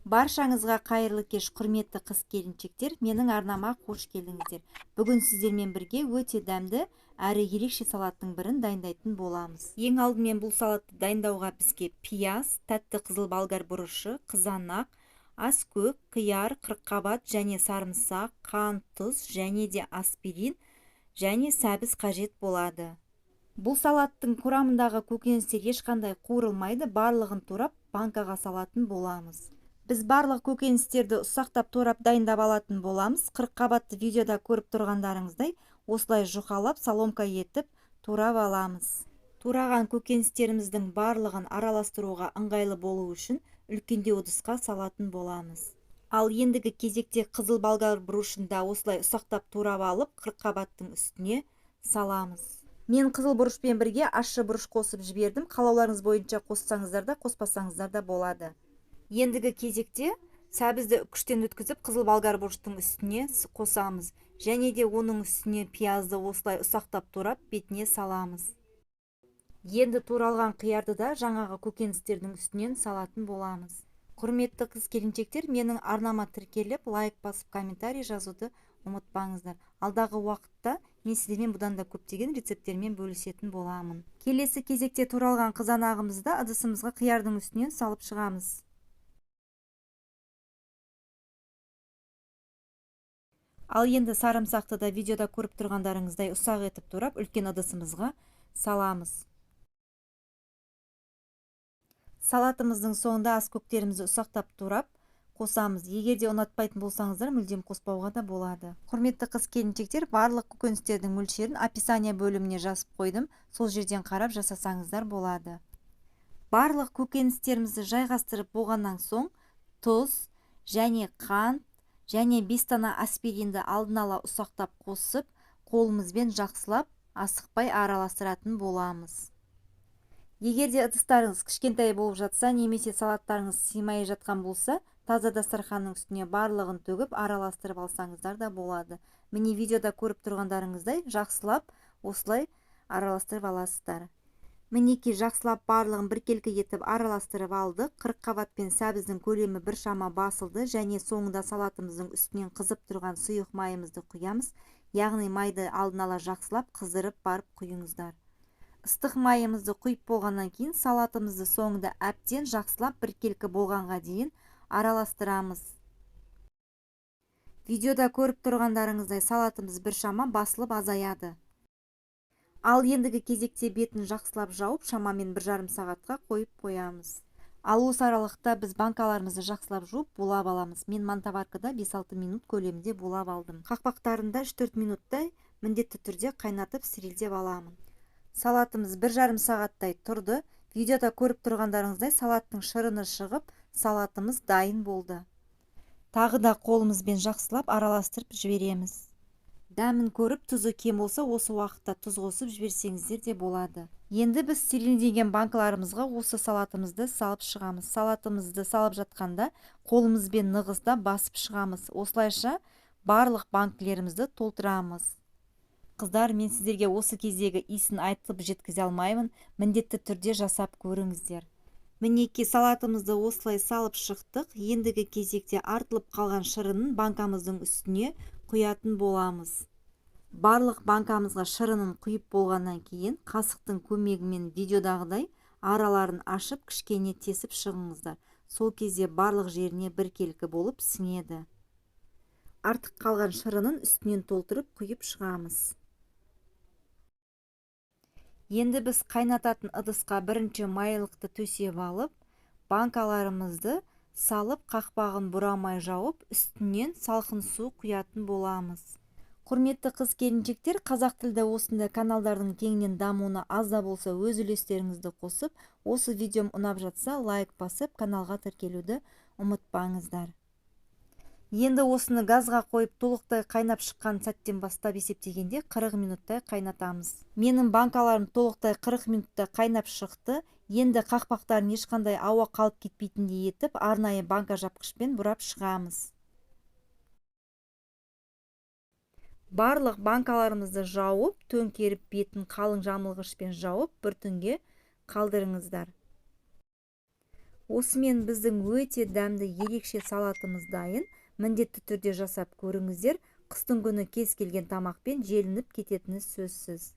Баршаңызға қайырлы кеш, құрметті қыз-келіншектер, менің арнама қош келдіңіздер. Бүгін сіздермен бірге өте дәмді әрі ерекше салаттың бірін дайындайтын боламыз. Ең алдымен бұл салатты дайындауға бізге пияз, тәтті қызыл болгар бұрышы, қызанақ, аскөк, қияр, қырыққабат және сарымсақ, қант, тұз және де аспирин және сәбіз қажет болады. Бұл салаттың құрамындағы көкөністер ешқандай қуырылмайды, барлығын турап банкаға салатын боламыз. Біз барлық көкөністерді ұсақтап турап дайындап алатын боламыз. Қырыққабатты видеода көріп тұрғандарыңыздай осылай жұқалап соломка етіп турап аламыз. Тураған көкөністеріміздің барлығын араластыруға ыңғайлы болу үшін үлкендеу ыдысқа салатын боламыз. Ал ендігі кезекте қызыл болгар бұрышын да осылай ұсақтап турап алып, қырыққабаттың үстіне саламыз. Мен қызыл бұрышпен бірге ащы бұрыш қосып жібердім. Қалауларыңыз бойынша қоссаңыздар да, қоспасаңыздар да болады. Ендігі кезекте сәбізді күштен өткізіп, қызыл болгар бұрыштың үстіне қосамыз. Және де оның үстіне пиязды осылай ұсақтап турап бетіне саламыз. Енді туралған қиярды да жаңағы көкөністердің үстінен салатын боламыз. Құрметті қыз-келіншектер, менің арнама тіркеліп, лайк басып, комментарий жазуды ұмытпаңыздар. Алдағы уақытта мен сіздермен бұдан да көптеген рецепттермен бөлісетін боламын. Келесі кезекте туралған қызанағымызды ыдысымызға қиярдың үстінен салып шығамыз. Ал енді сарымсақты да видеода көріп тұрғандарыңыздай ұсақ етіп турап, үлкен ыдысымызға саламыз. Салатымыздың соңында аскөктерімізді ұсақтап турап қосамыз. Егер де ұнатпайтын болсаңыздар, мүлдем қоспауға да болады. Құрметті қыз-келіншектер, барлық көкөністердің мөлшерін описание бөліміне жазып қойдым. Сол жерден қарап жасасаңыздар болады. Барлық көкөністерімізді жайғастырып болғаннан соң тұз және қант және 5 дана аспиринді алдын ала ұсақтап қосып, қолымызбен жақсылап асықпай араластыратын боламыз. Егер де ыдыстарыңыз кішкентай болып жатса, немесе салаттарыңыз сыймай жатқан болса, таза дастарханның үстіне барлығын төгіп араластырып алсаңыздар да болады. Міне видеода көріп тұрғандарыңыздай жақсылап осылай араластырып аласыздар. Мінекей жақсылап барлығын біркелкі етіп араластырып алдық. Қырыққабат пен сәбіздің көлемі біршама басылды және соңында салатымыздың үстінен қызып тұрған сұйық майымызды құямыз. Яғни майды алдын ала жақсылап қыздырып барып құйыңыздар. Ыстық майымызды құйып болғаннан кейін салатымызды соңында әбден жақсылап біркелкі болғанға дейін араластырамыз. Видеода көріп тұрғандарыңыздай салатымыз біршама басылып азаяды. Ал ендігі кезекте бетін жақсылап жауып, шамамен бір жарым сағатқа қойып қоямыз. Ал осы аралықта біз банкаларымызды жақсылап жуып, булап аламыз. Мен мантоваркада бес-алты минут көлемінде булап алдым. Қақпақтарында үш-төрт минуттай міндетті түрде қайнатып стерилдеп аламын. Салатымыз бір жарым сағаттай тұрды. Видеода көріп тұрғандарыңыздай салаттың шырыны шығып, салатымыз дайын болды. Тағы да қолымызбен жақсылап араластырып жібереміз. Дәмін көріп, тұзы кем болса, осы уақытта тұз қосып жіберсеңіздер де болады. Енді біз стерилденген банкаларымызға осы салатымызды салып шығамыз. Салатымызды салып жатқанда қолымызбен нығыздап басып шығамыз. Осылайша барлық банкілерімізді толтырамыз. Қыздар, мен сіздерге осы кездегі иісін айтып жеткізе алмаймын. Міндетті түрде жасап көріңіздер. Мінекей салатымызды осылай салып шықтық. Ендігі кезекте артылып қалған шырынын банкамыздың үстіне құятын боламыз. Барлық банкамызға шырынын құйып болғаннан кейін қасықтың көмегімен видеодағыдай араларын ашып кішкене тесіп шығыңыздар. Сол кезде барлық жеріне біркелкі болып сіңеді. Артық қалған шырынын үстінен толтырып құйып шығамыз. Енді біз қайнататын ыдысқа бірінші майлықты төсеп алып, банкаларымызды салып, қақпағын бұрамай жауып, үстінен салқын су құятын боламыз. Құрметті қыз-келіншектер, қазақ тілді осындай каналдардың кеңінен дамуына аз да болса өз үлестеріңізді қосып, осы видеом ұнап жатса, лайк басып, каналға тіркелуді ұмытпаңыздар. Енді осыны газға қойып толықтай қайнап шыққан сәттен бастап есептегенде 40 минуттай қайнатамыз. Менің банкаларым толықтай 40 минутта қайнап шықты. Енді қақпақтарын ешқандай ауа қалып кетпейтіндей етіп, арнайы банка жапқышпен бұрап шығамыз. Барлық банкаларымызды жауып, төңкеріп бетін қалың жамылғышпен жауып, бір түнге қалдырыңыздар. Осымен біздің өте дәмді, ерекше салатымыз дайын. Міндетті түрде жасап көріңіздер. Қыстың күні кез келген тамақпен желініп кететіні сөзсіз.